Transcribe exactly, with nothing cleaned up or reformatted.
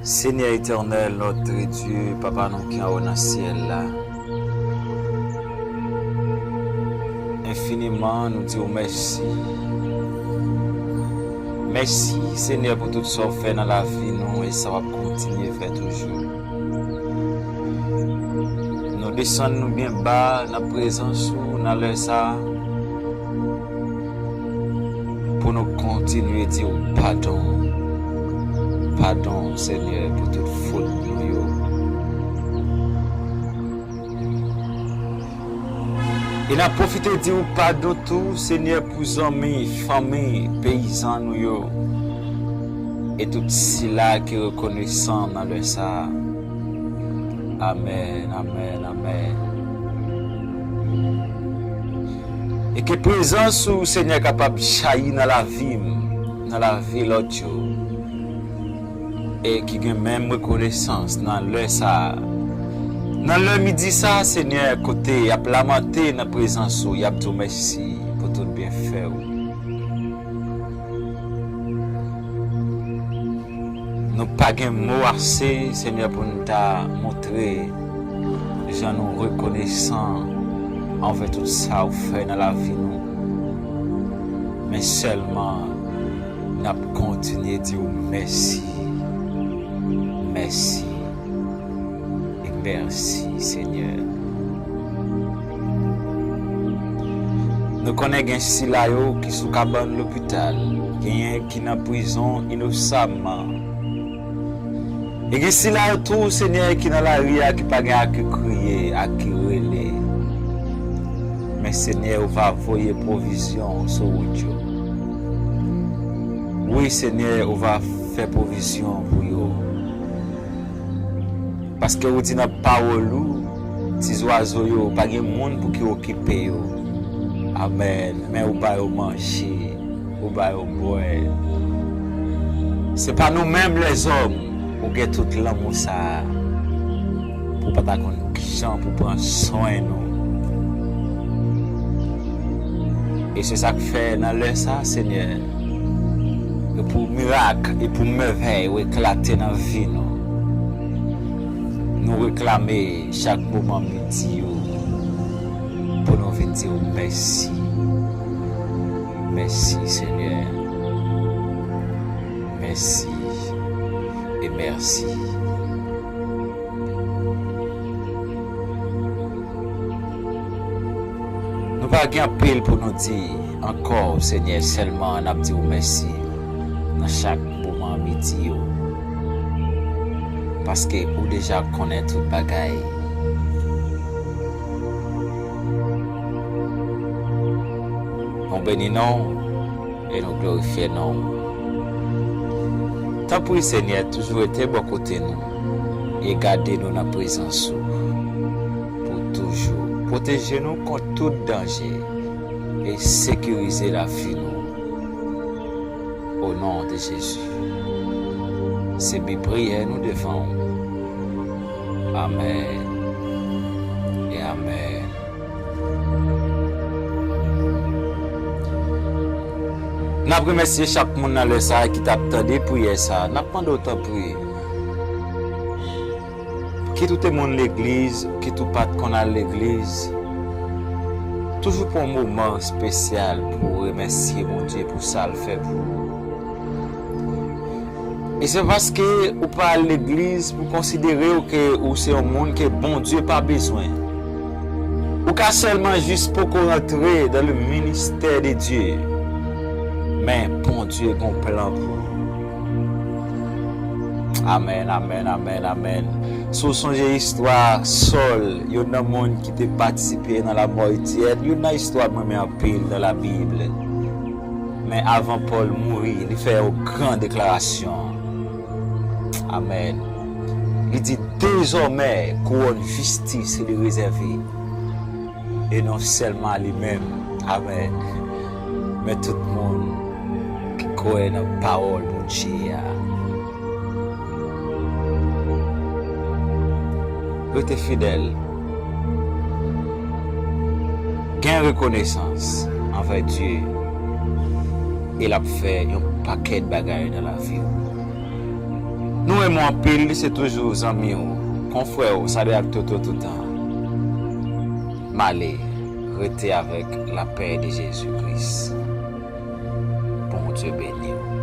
Senyè Etènèl, notre Dieu, Papa nou ki anwo nan syèl la, enfiniman nou di w mèsi. Mèsi, Senyè, pou tout sa w fè nan lavi nou e sa w ap kontinye fè toujou. Nou desann nou byen ba nan prezans ou nan lè sa a, pou nou kontinye di w padon. Padon, Senyè, pou tout fot nou yo. E n ap pwofite di w padon tou, Senyè, pou zanmi, fanmi, peyizan nou yo, e tout sila ki rekonesan nan lè sa a. Amèn, amèn, amèn. E ke prezans ou, Senyè, kapab jayi nan lavi m, nan lavi lòt yo, e ki gen menm rekonesans nan lè sa a. Nan lè midi sa a, Senyè, kote y ap lamante nan prezans ou, y ap di w mèsi pou tout byenfè ou. Nou pa gen mo ase, Senyè, pou n ta montre jan nou rekonesan anvè tout sa ou fè nan lavi nou. Men sèlman, n ap kontinye di w mèsi. Mèsi. E mèsi, Senyè. Nou konnen gen sila yo ki sou kabann lopital, genyen ki nan prizon inosamman. E gen sila yo tou, Senyè, ki nan lari a, ki pa gen a ki kriye, a ki rele. Men, Senyè, ou va voye pwovizyon sou wout yo. Wi, Senyè, ou va fè pwovizyon pou yo. Paske ou di nan pawòl ou, ti zwazo yo, pa gen moun pou ki okipe yo. Amèn. Men ou ba yo manje, ou ba yo bwè. Se pa nou menm lèzòm, ou gen tout lanmou sa a. Pou w pa ta konn kijan pou pran swen nou. E se sa k fè nan lè sa a, Senyè, e pou mirak, e pou mèvèy ou eklate nan vi nou. Nou reklame chak moman midi yo pou nou vin di w mèsi. Mèsi, Senyè. Mèsi. E mèsi. Nou pa gen anpil pou nou di ankò, Senyè, sèlman n ap di w mèsi nan chak moman midi yo. Paske ou deja konnen tout bagay. Nou beni non w e nou glorifye non w. Tanpri, Senyè, toujou rete bò kote nou e gade nou nan prezans ou pou toujou. Pwoteje nou kont tout danje e sekirize lavi nou. O non de Jezi. Se bi priyè nou devan w. Amèn e amèn. N ap remèsye chak moun nan lè sa a ki t ap tande priyè sa a. N ap mande w tanpri, kit ou te moun legliz, kit ou pa t konn al legliz, toujou pran yon moman espesyal pou w remèsye Bondye pou sa l fè pou ou. E se paske ou pa al legliz pou konsidere w ke ou se yon moun ke Bondye pa bezwen. Ou ka sèlman jis poko rantre dans le ministère de Dieu. Men Bondye gon plan pou ou. Amèn, amèn, amèn, amèn. Si w sonje istwa Sòl, youn nan moun ki te patisipe nan lamò Etyèn, youn nan istwa m renmen anpil nan Labib. Men avan Pòl mouri, li fè yon gran deklarasyon. Amèn. Li di, dezòmè, kouwòn jistis li rezève, e non sèlman a li menm, amèn, men tout moun ki kwè nan pawòl Bondye a. Rete fidèl. Gen rekonesans anvè Dye, e l ap fè yon pakèt bagay nan lavi w. Nou renmen w anpil, se toujou zanmi w, konfrè w, Sadrac Toto toutan. M ale, rete avèk lapè de Jezi Kris. Bondye beni w.